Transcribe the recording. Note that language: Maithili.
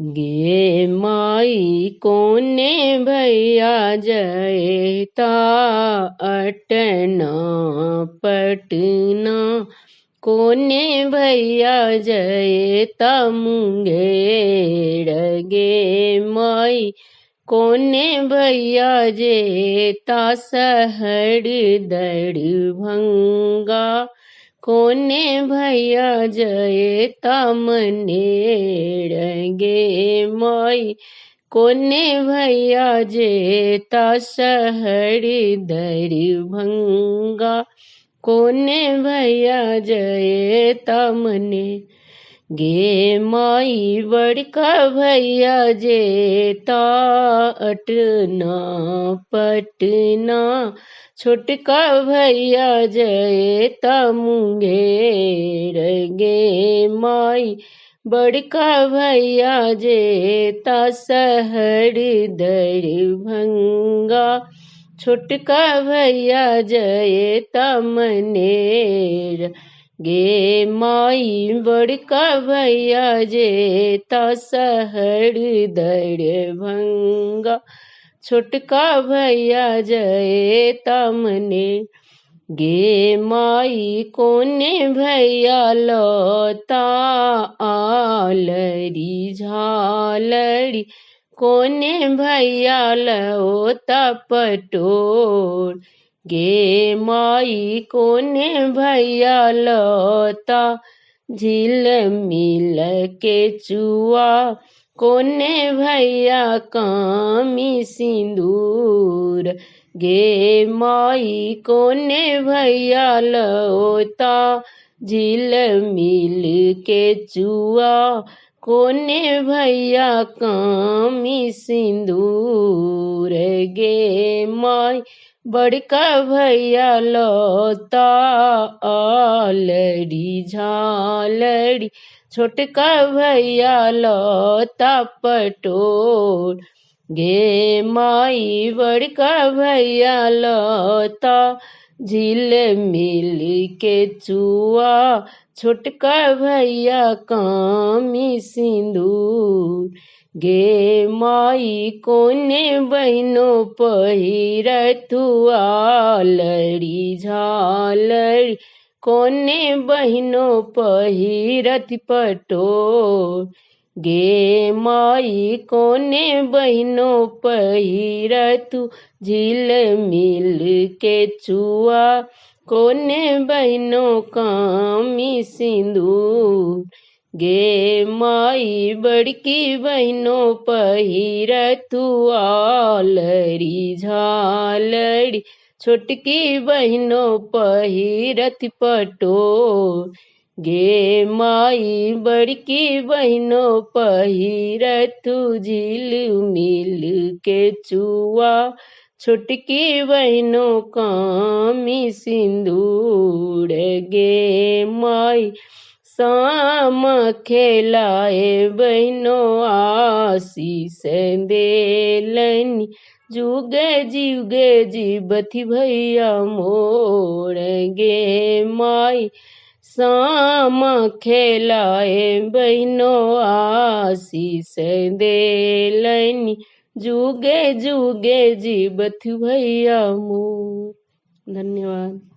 गे माई कोने भैया जयता अटना पटना, कोने भैया जयता मुंगेर गे माई, कोने भैया जेता शहर दरभंगा, कोने भैया जयता मनेर गे माई, कोने भैया जेता शहर दरभंगा, कोने भैया जयता मने गे माई, बड़का भैया जेता अटना पटना, छोटका भैया जयता मुंगेर गे माई, बड़का भैया जेता शहर दरभंगा, छोटका भैया जयता मनेर गे माई, बड़का भैया जेता शहर दरभंगा, छोटका भैया जयता मने गे माई, कोने भैया लता आलरी झालरी, कोने भैया लओता पटोर गे माई, कोने भैया लता झिल मिल के चुआ, कोने भैया कामी सिंदूर गे माई, कोने भैया लओता झिल मिल के चुआ, कोने भैया कामी सिंदूर गे माई, बड़का भैया लता आलड़ी झालड़ी, छोटका भैया लता पटोर गे माई, बड़का भैया लता झिल मिल के चुआ, छोटका भैया कामी सिंदूर गे माई, कोने बहिनो पहिरथु आलड़ी झालड़ी, कोने बहिनो पहिरथि पटोर गे माई, कोने बहिनो पहिरथु झिल मिल के चुआ, कोने बहिनो कामी सिंदूर गे माई, बड़की बहिनो पहिरथु आलरी झालड़ी, छोटकी बहिनो पहिरथि पटोर गे माई, बड़की बहिनो पहिरथु झिल मिल के चुआ, छोटकी बहिनो कामी सिंदूर गे माई, साम खेलाए बहिनो आशीष देलनि, जुगे जुगे जीबथि भैया मोर गे माई, साम खेलाए बहिनो आशीष देलनि, जुगे जुगे जीबथि भैया मोर। धन्यवाद।